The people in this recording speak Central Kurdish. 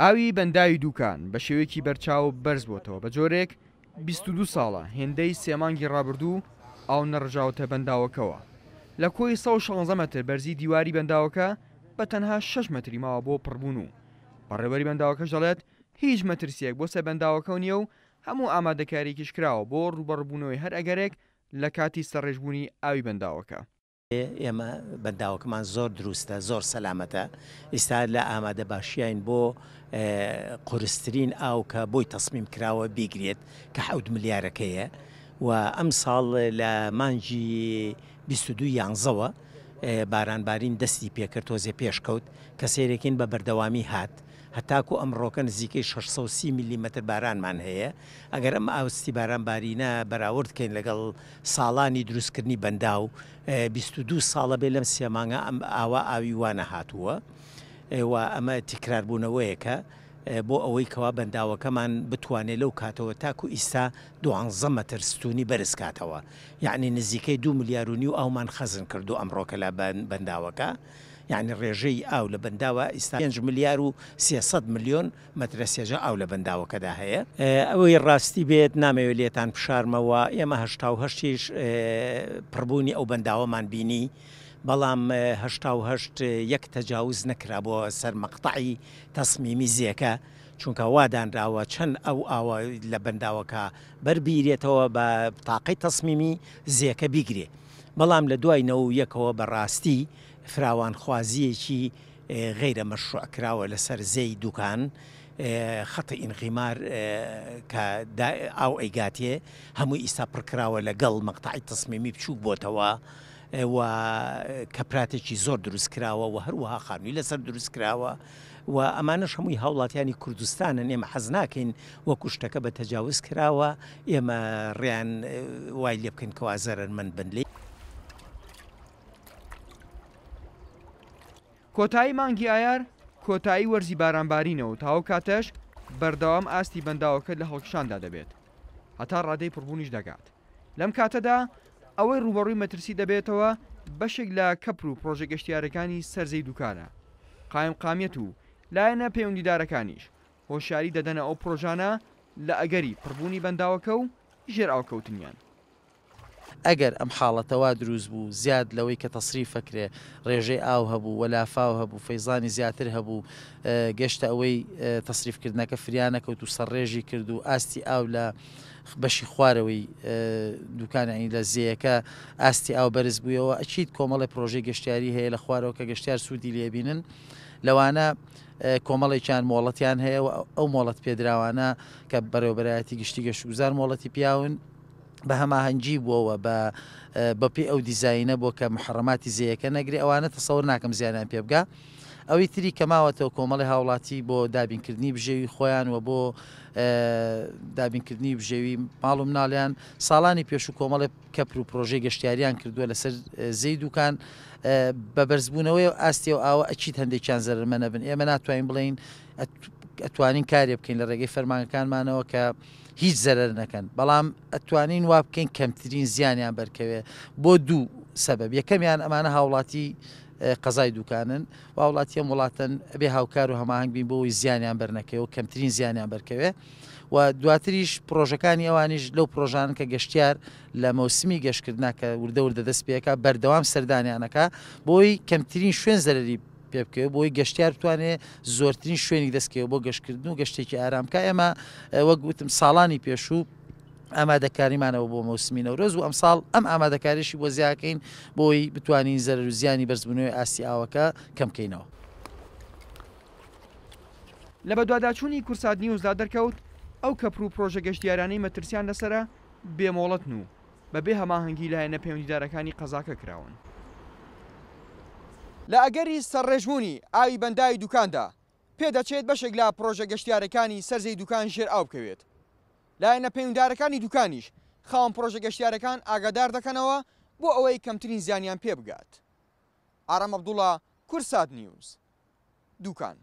ئاوی بەنداوی دووکان بە شێوەیەکی بەرچاو بەرزبووەتەوە، بە جۆرێک 22 ساڵە هێندەی سێ مانگی ڕابردوو ئاو نەڕژاوەتە بەنداوەکەوە. لە کۆی 116 مەتر بەرزی دیواری بەنداوەکە بە تەنها شەش مەتری ماوە بۆ پڕبوون و بەڕێوەبەری بەنداوەکەش دەڵێت هیچ مەترسییەک بۆ سەر بەنداوەکەو نییە و هەموو ئامادەکارییەکیش کراوە بۆ ڕووبەڕووبوونەوەی هەر ئەگەرێک لە کاتی سەرڕێژبوونی ئاوی بەنداوەکە. ئێمە بەنداوەکەمان زۆر دروستە زۆر سەلامەتە ئیستا لە ئامادە باشیاین بۆ قورسترین ئاو کە بۆی تەسمیم کراوە بیگرێت کە حەوت ملیارەکەیە و ئەم ساڵ لە مانگی 22 یانزەوە بارانبارین دەستی پێکرد تۆزێ پێشکەوت کە سەیرەکەین بە بەردەوامی هات هەتاکو ئەمڕۆکە نزیکەی 630 میلیمەتر بارانمان هەیە ئەگەر ئەم ئاستی باران بارینە بەراورد کەین لەگەڵ ساڵانی دروستکردنی بەنداو 22 ساڵە بێ لەم سێ مانگە ئەم ئاوا ئاوی وا نەهاتووە و ئەمە تکراربوونەوەیەکە بۆ ئەوەی کەوا بەنداوەکەمان بتوانێت لەو کاتەوە تاکو ئیستا دوانزە مەتر ستونی بەرز کاتەوە یەعنی نزیکەی دوو ملیار و نیو ئاومان خەزن کردو ئەمڕۆکە لە بەنداوەکە یەعنی ڕێژەی ئاو لە بەنداوە ئیستا پێنج ملیار و 300 ملیۆن مەترە سێجا ئاو لە بەنداوەکەدا هەیە. ئەوەی ڕاستی بێت نامەوێت لێتان بشارمەوە، ئێمە 88 یش پڕبوونی ئەو بەنداوەمان بینی، بەڵام 88 یەک تەجاوز نەکرا بۆ سەر مەقتەعی تەسمیمی زێکە، چونکە وا دانراوە چەند ئەو ئاوە لە بەنداوەکە بەربیرێتەوە بە تاقەی تەسمیمی زێکە بیگرێ، بەڵام لە دوای نەوەویەکەوە بە ڕاستی فراوانخوازییەکی غەیرە مەشروع کراوە لەسەر زێی دوکان خەتی ئینغیمار کە ئاو ئەیگاتێ هەمووی ئیستا پڕ کراوە لە گەڵ مەقتەعی تەسمیمی بچووک بۆتەوە و کەپراتێکی زۆر دروست کراوە و هەروەها خانووی لەسەر دروست کراوە و ئەمانەش هەمووی هاوڵاتیانی کوردستانن ئێمە حەز ناکەین وەکو شتەکە بە تەجاوز کراوە ئێمە ڕێیان وای لێ بکەین کەوا زەرەرمەند بن لێی. کۆتایی مانگی ئایار کۆتایی وەرزی بارانبارینە و تا ئەو کاتەش بەردەوام ئاستی بەنداوەکە لە هەڵکشاندا دەبێت هەتا ڕادەی پڕبوونیش دەگات. لەم کاتەدا ئەوەی ڕووبەڕووی مەترسی دەبێتەوە بەشێک لە کەپر و پڕۆژە گەشتیارەکانی سەر زێی دوکانە. قایمقامیەت و لایەنە پەیوەندیدارەکانیش هۆشیاری دەدەنە ئەو پڕۆژانە لە ئەگەری پڕبوونی بەنداوەکە و ژێرئاوکەوتنیان. ئەگەر ئەم حاڵەتە وا دروست بوو زیاد لەوەی کە تەسریف ئەکرێ ڕێژەی ئاو هەبوو و لافاو هەبوو فەیزانی زیاتر هەبوو گەشتە ئەوەی تەسریف کردنەکە فریا نەکەوت و سەرڕێژی کرد و ئاستی ئاو لە بەشی خوارەوەی دوکان یانی لە زێیەکە ئاستی ئاو بەرز بوویەوە ئەکید کۆمەڵی پرۆژەی گەشتیاری هەیە لە خوارەوە کە گەشتیار سوودی لێبینن لەوانە کۆمەڵێکیان مۆڵەتیان هەیە و ئەو مۆڵەت پێدراوانە کە بەڕێوەبەرایەتی گشتی گەشتوگوزار مۆڵەتی پیاون بە هەماهەنگی بووە و بە بە پێی ئەو دیزاینە بووە کە محەڕەماتی زێیەکە نەگرێ ئەوانە تەسەور ناکەم زیانیان پێ بگا. ئەوی تری کە ماوەتەوە کۆمەڵی هاوڵاتی بۆ دابینکردنی بژێوی خۆیان و بۆ دابینکردنی بژێوی ماڵ و مناڵیان ساڵانی پێشوو کۆمەڵێ کەپر و پرۆژەی گەشتیاریان کردووە لەسەر زێی دوکان بە بەرزبوونەوەی ئاستی ئەو ئاوە ئەکید هەندێکیان زەرەرمەنە بن ئێمە ناتوانین بڵێین ئەتوانین کارێ بکەین لە ڕێگەی فەرمانگەکانمانەوە کە هیچ زەرەر نەکەن بەڵام ئەتوانین وا بکەین کەمترین زیانیان بەرکەوێ بۆ دوو سەبەب یەکەمیان ئەمانە هاوڵاتی قەزای دوکانن و هاوڵاتی ئەم وڵاتەن ئەبێ هاوکار و هەماهەنگ بین بۆ ئەوەی زیانیان بەرنەکەوێ و کەمترین زیانیان بەرکەوێ و دواتریش پرۆژەکانی ئەوانیش لەو پرۆژانن کە گەشتیار لە مەوسمی گەشتکردنا کە وردە وردە دەست پێکا بەردەوام سەردانیانەکە بۆی کەمترین شوێن زەرەری پێ بکەوێت بۆی گەشتیار بتوانێت زۆرترین شوێنی دەستکەوێت بۆ گەشتکردن و گەشتێکی ئارام بکات ئێمە وەک وتم ساڵانی پێشوو ئامادەکاریمانەوە بۆ مەوسمی نەورۆز و ئەمساڵ ئەم ئامادەکاریشی بۆ زیاکەین بۆی بتوانین زەرەر و زیانی بەرزبوونەوەی ئاستی ئاوەکە کەم بکەینەوە. لە بەدواداچوونی کوردسات نیوزدا دەرکەوت، ئەو کەپر و پرۆژە گەشتیارانەی مەترسیان لەسەرە بێ مۆڵەتن و بەبێ هەماهەنگی لایەنە پەیوەندیدارەکانی قەزاکە کراون. لە ئەگەری سەرڕێژبوونی ئاوی بەنداوی دوکاندا، پێدەچێت بەشێک لە پڕۆژە گەشتیارەکانی سەر زێی دوکان ژێر ئاو بکەوێت. لایەنە پەیوندارەکانی دوکانیش خاوەن پڕۆژە گەشتیارەکان ئاگادار دەکەنەوە بۆ ئەوەی کەمترین زیانیان پێ بگات. ئارام عەبدوڵا، کوردسات نیوز، دوکان.